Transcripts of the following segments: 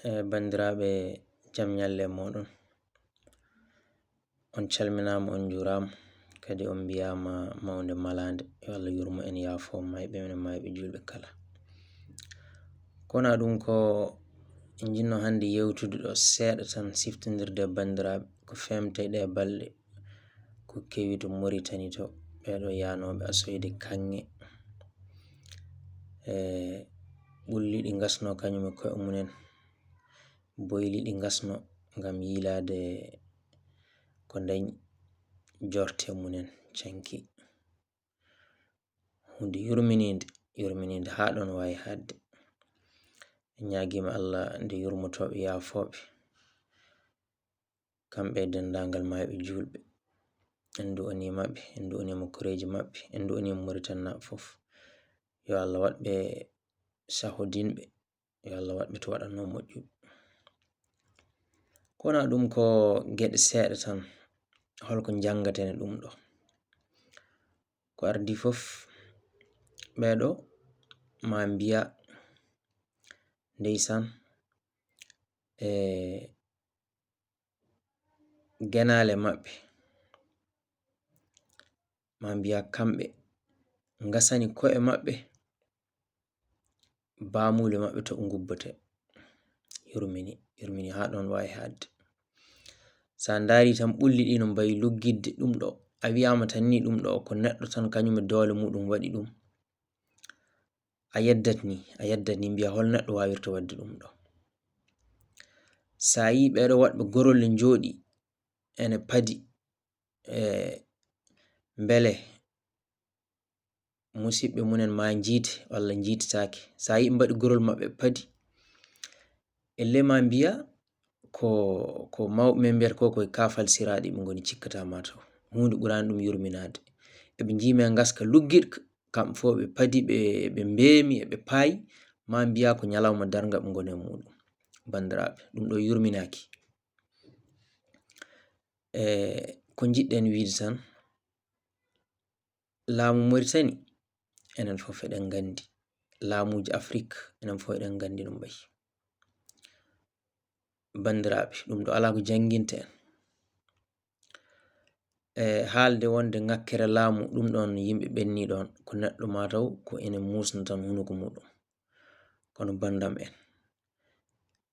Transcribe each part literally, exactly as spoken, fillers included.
E, banndiraaɓe, jam ñalle e mooɗon. On calminaama, on njuuraama, kadi on mbiyaama mawnde malaande. Yo Allah yurmo en, yaafoo mayɓe men, mayɓe juulɓe kala. Kono ɗum ko en njiɗno hannde yewtude ɗo seeɗa tan, siftondirde e banndiraaɓe ko feemta e ɗee balɗe, ko kewi to Moritani to, ɓeeɗo yaanooɓe asoyde kaŋŋe. E, ɓulli ɗi ngasno kañum e koye mumen, boyli ɗi ngasno ngam yiilaade ko dañi jorte mumen canki. Huunde yurminiinde, yurminiinde haa ɗoon waawi haaɗde. En ñaagiima Allah nde yurmotooɓe, yaafooɓe, kamɓe e denndaangal maayɓe juulɓe. En nduwaniima ɓe, en nduwaniima koreeji maɓɓe, en nduwaniima Moritanaaɓe fof. Yo Allah waɗ ɓe sahodinɓe, yo Allah waɗ ɓe to waɗatnoo moƴƴu. Kono ɗum ko geɗe seeɗa tan, holko njanngaten e ɗum ɗo? Ko ardii fof, ɓeeɗo ma mbiya, ndeysaan, e genaale maɓɓe, ma mbiya kamɓe ngasani ko'e maɓɓe, baamuule maɓɓe to ngubbote. Yurmini, yurmini haa ɗoon waawi haaɗde. So a ndaari tan ɓulli ɗi no mbayi luggitde ɗum ɗo, a wiyaama tan ni ɗum ɗo ko neɗɗo tan kañum e doole muɗum waɗi ɗum. A yeddat ni, a yeddat ni mbiya hol neɗɗo waawirta waɗde ɗum ɗo. So a yii ɓeeɗo waɗɓe gorol ne njooɗi ene padi, e mbele musiɓɓe mumen ma njiite walla njiititaake. So a yii ɓe mbaɗi gorol maɓɓe padi, elle ma mbiya ko, ko mawɓe men mbiyata ko koye kaafal siraaɗi ɓe ngoni, cikkata ma taw. Huunde ɓuraani ɗum yurminaade. Eɓe njiime ngaska luggiɗka, kamɓe fof ɓe padi, ɓe, ɓe mbeemi, eɓe paayi, ma mbiya ko ñalawma darnga ɓe ngoni e muɗum. Banndiraaɓe, ɗum ɗo yurminaaki. E ko njiɗɗen wiide tan, laamu Moritani, enen fof eɗen nganndi. Laamuuji Afrik, enen fof eɗen nganndi no mbayi. Banndiraaɓe, ɗum ɗo alaa ko jannginta en. E haalde wonde ŋakkere laamu, ɗum ɗoon yimɓe ɓenni ɗoon, ko neɗɗo ma taw ko ene muusna tan hunuko muɗum. Kono banndam en,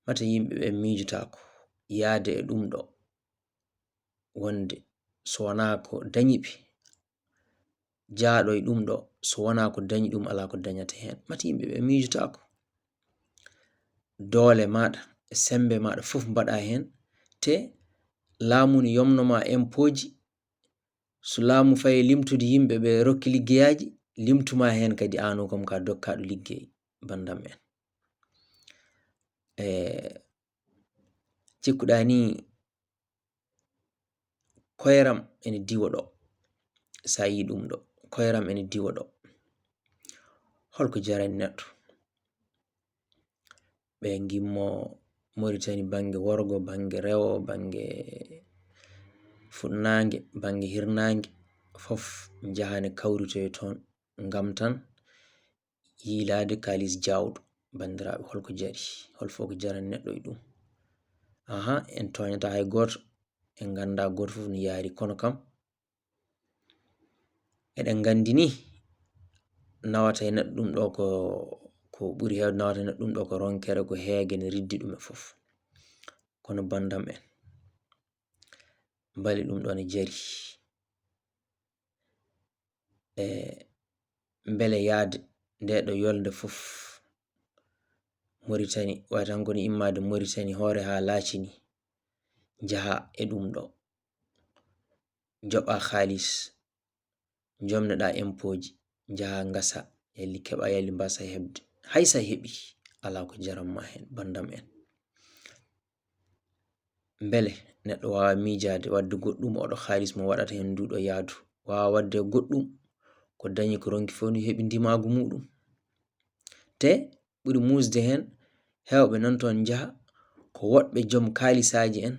mata yimɓe ɓe miijotaako yaade e ɗum ɗo, wonde so wonaa ko dañi ɓe, jaaɗo e ɗum ɗo, so wonaa ko dañi ɗum, alaa ko dañata heen. Mata yimɓe ɓe miijotaako. Doole maaɗa e semmbe maaɗa fof mbaɗa heen, te laamu ne yomno ma impooji. So laamu fayi limtude yimɓe ɓe rokki liggeyaaji, limtu ma heen kadi aano kam ka dokkaaɗo liggey, banndam en. E cikkuɗaa ni koyram ene diwa ɗo. So a yii ɗum ɗo, koyram ene diwa ɗo. Holko jarani neɗɗo? Ɓe ngimmo Moritani bannge worgo, bannge rewo, bannge fuɗnaange, bannge hirnaange, fof njahane kawritoye toon ngam tan yiilaade kaalis jaawɗo. Banndiraaɓe, holko jari? Hol fof ko jarani neɗɗo e ɗum? Aha, en tooñataa hay gooto, en nganndaa gooto fof no yaari, kono kam, eɗen nganndi ni, nawata e neɗɗo ɗum ɗo ko, ko ɓuri heewde nawata e neɗɗo ɗum ɗo ko ronkere, ko heege ne riddi ɗum e fof. Kono banndam en, mbele ɗum ɗo ne jari? E mbele yahde nde ɗo yolnde fof Moritani, wayi tan ko ne immaade Moritani hoore haa laacini, njaha e ɗum ɗo, njoɓa kaalis, njomneɗa impooji, njaha ngasa, yalli keɓa, yalli mbasa heɓde. Hay so a heɓi, alaa ko jaran ma heen, banndam en. Mbele neɗɗo waawa miijaade, waɗde goɗɗum, oɗo kaalis mo waɗata heen ndu ɗo yaadu, waawa waɗde goɗɗum, ko dañi ko ronki fof, ndu heɓi ndimaagu muɗum? Te ɓuri muusde heen, heewɓe nan toon njaha, ko woɗɓe joom kaalisaaji en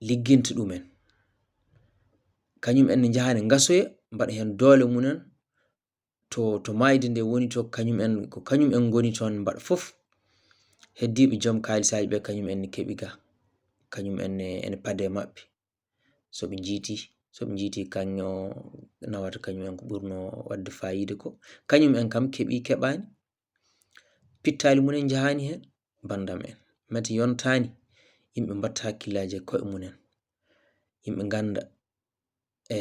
ligginta ɗumen. Kañum en ne njaha ne ngasoya, mbaɗa heen doole mumen, to, to maayde nde woni to, kañum en, ko kañum en ngoni toon mbaɗa fof. Heddiiɓe joom kaalisaaji ɓe, kañum en ne keɓi ga, kañum en ne ene pade maɓɓe. So ɓe njiiti, so ɓe njiiti kañum o nawata kañum en ko ɓurno waɗde faayiida ko. Kañum en kam keɓi, keɓaani, pittaali mum en njahaani heen, banndam en. Mate yontaani yimɓe mbatta hakkillaaji e koye mum en. Yimɓe ngannda e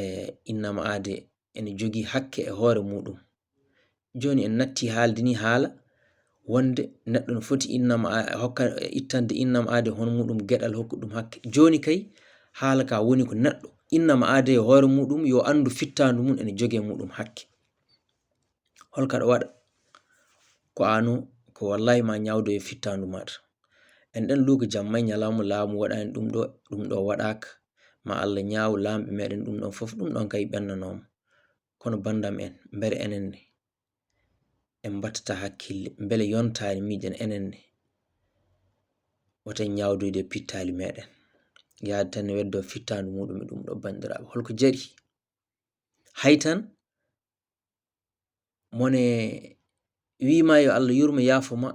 innama aade ene jogii hakke e hoore muɗum. Jooni en natti haalde ni haala wonde neɗɗo no foti innama a-, hokka, ittande innama aade hono muɗum geɗal, hokka ɗum hakke. Jooni kay haala ka woni ko neɗɗo innama aade e hoore muɗum yo anndu fittaandu mum ene jogee muɗum hakke. Holka ɗo waɗa? Ko ano, ko wallahi ma ñaawdo e fittaandu maɗa. En ɗen luuka jamma e ñalawma laamu waɗani ɗum ɗo, ɗum ɗo waɗaaka. Ma Allah ñaaw laamɓe meɗen ɗum ɗon fof, ɗum ɗon kay ɓennanooma. Kono banndam en, mbele enen ne en mbattata hakkille, mbele yontaani miijen enen ne woten ñaawdoyde e pittaali meɗen. Yaade tan ne weddoo fittaandu muɗum e ɗum ɗo, banndiraaɓe. Holko jari? Hay tan mone wiima yo Allah yurmo yaafo ma,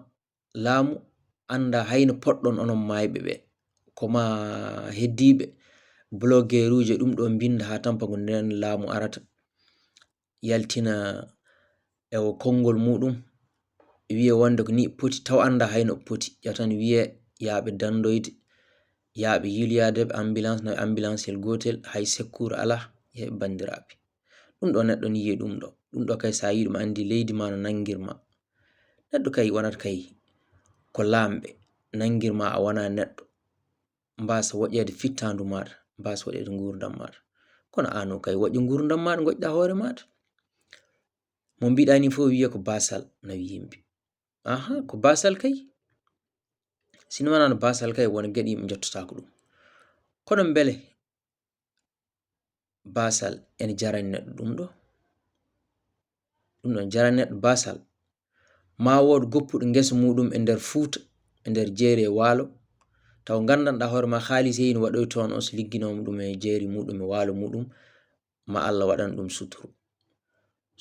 laamu annda hayno poɗɗon onon maayɓe ɓe. Ko ma heddiiɓe blogueruuje ɗum ɗo mbinnda haa tampa ko nden laamu arata, yaltina e o konngol muɗum, wiya wonde ko ni poti, taw annda hayno poti. Yo tan wiye yaaɓe danndoyde, yaaɓe yiloyaade ambulance, no ambulance gootel, hay secours alaa, e banndiraaɓe. Ɗum ɗo neɗɗo ni yiye ɗum ɗo. Ɗum ɗo kay, so a yiɗi ɗum, anndi leydi ma no nanngirma. Neɗɗo kay wonata kay ko laamɓe nanngirma, a wona neɗɗo. Mbaasa woƴeede fittaandu maɗa, mbaasa woƴeede nguurndam maɗa. Kono ano kay woƴƴo nguurndam maɗa, ngoƴɗa hoore maɗa. Mo mbiɗa ni fof wiye ko basal, nawi yimɓe. Aha, ko basal kay. Sinno wonano basal kay, won geɗe yimɓe njottotako ɗum. Kono mbele basal ene jarani neɗɗo ɗum ɗo? Ɗum ɗon jarani neɗɗo basal? Ma wood goppuɗo ngesa muɗum e nder Fuuta, e nder jeeri e waalo, taw nganndanɗaa hoore ma haalis heyni waɗoy toon, o so ligginooma ɗum e jeeri muɗum e waalo muɗum, ma Allah waɗan ɗum suturu.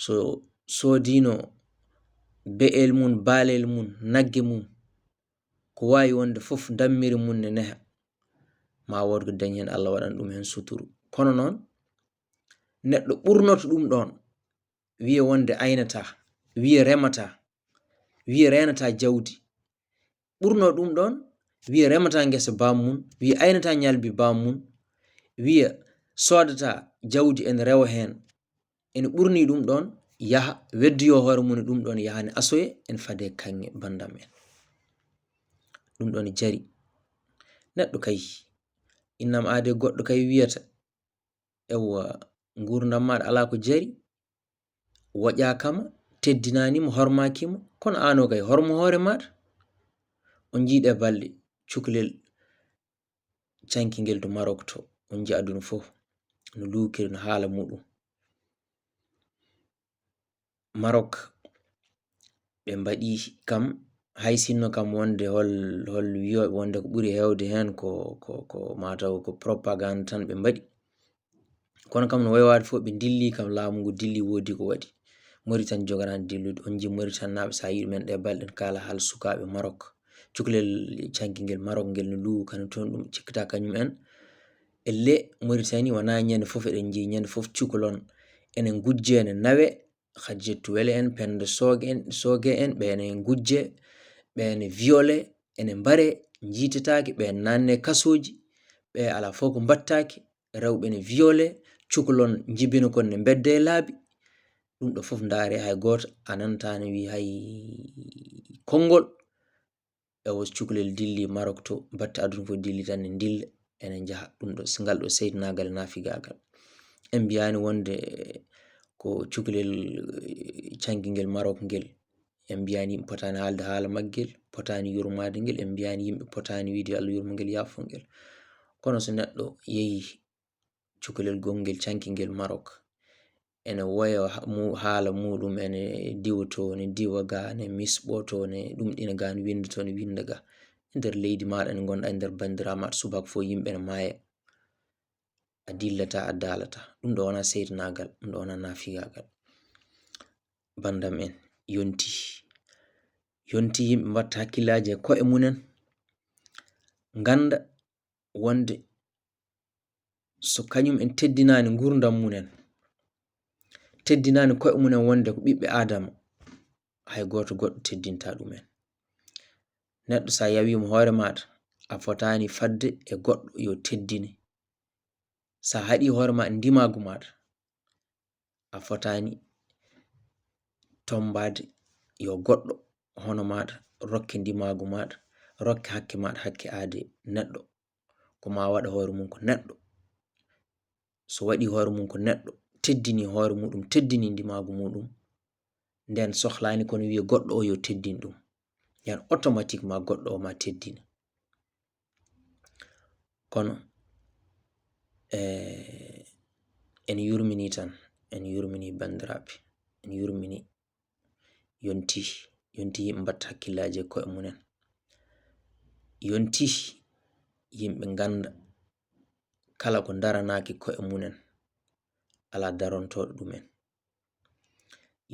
So soodino be'el mum, baalel mum, nagge mum, ko waawi wonde fof, dammiri mum ne neha, ma wood ko dañi heen, Allah waɗan ɗum heen suturu. Kono noon, neɗɗo ɓurnoto ɗum ɗoon, wiya wonde aynata, wiya remata, wiya reenata jawdi. Ɓurno ɗum ɗoon, wiya remata ngesa baam mum, wiya aynata ñalbi baam mum, wiya soodata jawdi ene rewa heen. Ene ɓurni ɗum ɗoon yaha, weddoyo hoore mum e ɗum ɗoon, yaha ne asoye, ene fade kaŋŋe banndam en. Ɗum ɗoon jari. Neɗɗo kay, innam aade goɗɗo kay wiyata, ewa, nguurndam maɗa alaa ko jari, woƴaaka ma, teddinaani ma, hormaaki ma, kono ano kay, hormo hoore maɗa. On njii ɗe balɗe, cukalel canki ngel to Marok to, on njii aduna fof no luukiri, no haala muɗum. Marok, ɓe mbaɗi kam, hay sinno kam wonde hol, hol wiyooɓe wonde ko ɓuri heewde heen ko, ko, ko mataw ko propagande tan ɓe mbaɗi. Kono kam no wayi waade fof ɓe ndilli kam, laamu ngu dilli, woodi ko waɗi. Mauritanie joganaani dillude, on njii Mauritanie naaɓe, so a yiɗi men ɗe balɗe, en kaala haala sukaaɓe Marok. Cukalel canki ngel Marok ngel no luuwi kano toon, ɗum cikkata kañum en. Elle Mauritanie wonaa ñande fof eɗen njii, ñande fof cukalon ene ngujje, ene nawe, Khadijatu Wele en, Penda Sooge en, Sooge en, ɓe ene ngujje, ɓe ene viole, ene mbare, njiitetaake, ɓe ene naanne kasooji, ɓe alaa fof ko mbattaake, rewɓe ene viole, cukalon njibina kon ne mbedde e laabi. Ɗum ɗo fof ndaare, hay gooto a nanta ne wi hay konngol. E o cukalel dilli Marok to, batte aduna fof dilli tan ne ndilla, ene njaha. Ɗum ɗo, ngal ɗo seytanagal e naafigaagal. En mbiyaani wonde ko cukalel, eh, canki ngel Marok ngel. En mbiyaani yimɓe potaani haalde haala maggel, potaani yurmaade ngel, en mbiyaani yimɓe potaani wiide yo Allah yurmo ngel, yaafo ngel. Kono so neɗɗo yehi cukalel gongel canki ngel Marok, ene woya ha-, mu-, haala muɗum, ene diwa to, ne diwa ga, ne misɓo to, ne ɗum ɗina ga, ne winnda to, ne winnda ga. E nder leydi maɗa nde ngonɗa, e nder banndiraaɓe maɗa, subaka fof yimɓe ne maaya. A dillata, a daalata. Ɗum ɗo wona seytanaagal, ɗum ɗo wona naafigaagal. Banndam en yonti. Yonti yimɓe mbatta hakkillaaji e ko'e mumen, ngannda wonde so kañum en teddinaani nguurndam mumen, teddinaani ko'e mumen wonde ko ɓiɓɓe Aadama, hay gooto goɗɗo teddinta ɗumen. Neɗɗo, so a yawii mo hoore maaɗa, a fotaani fadde e goɗɗo yo teddine. So a haɗii hoore maaɗa ndimaagu maaɗa, a fotaani tommbaade yo goɗɗo hono maaɗa rokke ndimaagu maaɗa, rokke hakke maaɗa, hakke aade neɗɗo. Ko ma waɗa hoore mum ko neɗɗo. So waɗii hoore mum ko neɗɗo, teddinii hoore muɗum, teddinii ndimaagu muɗum, nden sohlaani kono wiya goɗɗo o yo teddin ɗum. Yan automatiquement goɗɗo o ma teddina. Kono, eh, en yurminii tan, en yurminii banndiraaɓe, en yurminii. Yonti, yonti yimɓe mbatta hakkillaaji e ko'e mumen. Yonti yimɓe ngannda kala ko ndaranaaki ko'e mumen, alaa darontooɗo ɗumen.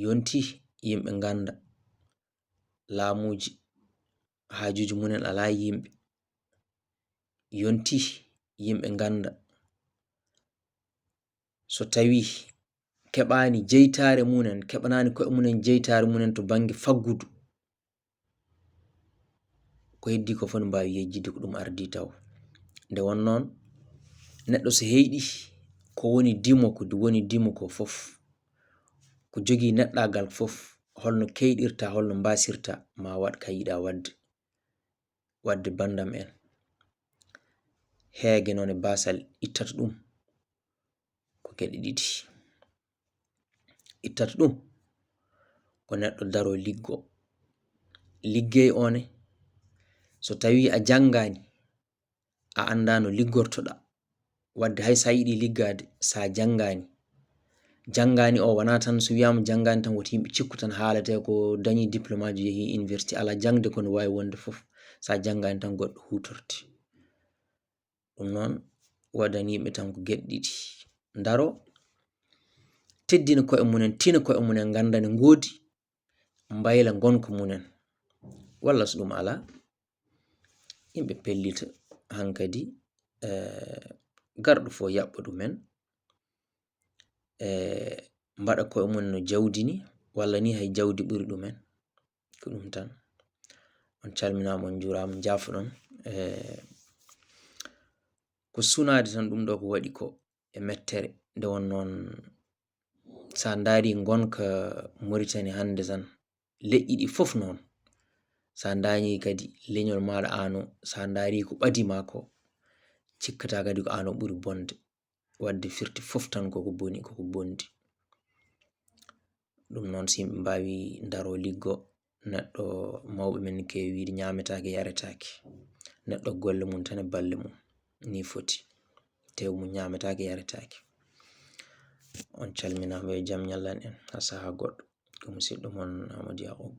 Yonti yimɓe ngannda laamuuji, haajuuji mumen alaa yimɓe. Yonti yimɓe ngannda so tawii keɓaani jeytaare mumen, keɓanaani ko'e mumen jeytaare mumen to bannge faggudu, ko heddii ko fof no mbaawi yejjitde, ko ɗum ardii taw. Nde won noon, neɗɗo so heyɗi ko woni dimo, ko woni dimo ko fof, ko jogii neɗɗaagal fof, holno keyɗirta, holno mbasirta, ma waɗ ka yiɗa waɗde. Waɗde banndam en, heege noon e baasal ittata ɗum ko geɗe ɗiɗi. Ittata ɗum ko neɗɗo daro liggo. Liggey o ne, so tawii a janngaani, a anndaa no liggortoɗaa. Waɗde hay so a yiɗi liggaade, so a janngaani, janngaani o wonaa tan so wiyaama janngaani tan woto yimɓe cikku tan haalatee ko dañi diplôme aji, yehi université, alaa, jaŋde ko no waawi wonde fof. So a janngaani tan goɗɗo huutorte. Ɗum noon waɗani yimɓe tan ko geɗe ɗiɗi. Ndaro, teddina ko'e mumen, tina ko'e mumen, ngannda ne ngoodi, mbayla ngonka mumen. Walla so ɗum alaa, yimɓe pellita hankadi, eh, garɗo fof yaɓɓa ɗumen, eh, mbaɗa ko'e mumen no jawdi ni, walla ni hay jawdi ɓuri ɗumen. Ko ɗum tan. On calminaama, on njuuraama, njaafoɗon. Eh, ko sunaade tan ɗum ɗo ko waɗi ko e mettere. Nde won noon, so a ndaari ngonka Mauritanie hannde tan, leƴƴi ɗi fof noon. So a ndaari kadi leñol maaɗa ano, so a ndaari ko ɓadi ma ko, cikkata kadi ko ano ɓuri bonde. Waɗde firti fof tan koko boni, koko bondi. Ɗum noon, so yimɓe mbaawi ndaro liggo, neɗɗo, mawɓe men keewi wiide ñaametaake, yaretaake. Neɗɗo golle mum tan e balle mum. Ni foti. Tew mum ñaametaake, yaretaake. On calminaama, yo jam ñallan en. Haa sahaa goɗɗo. Ko musidɗo mon Amadou Yacoub.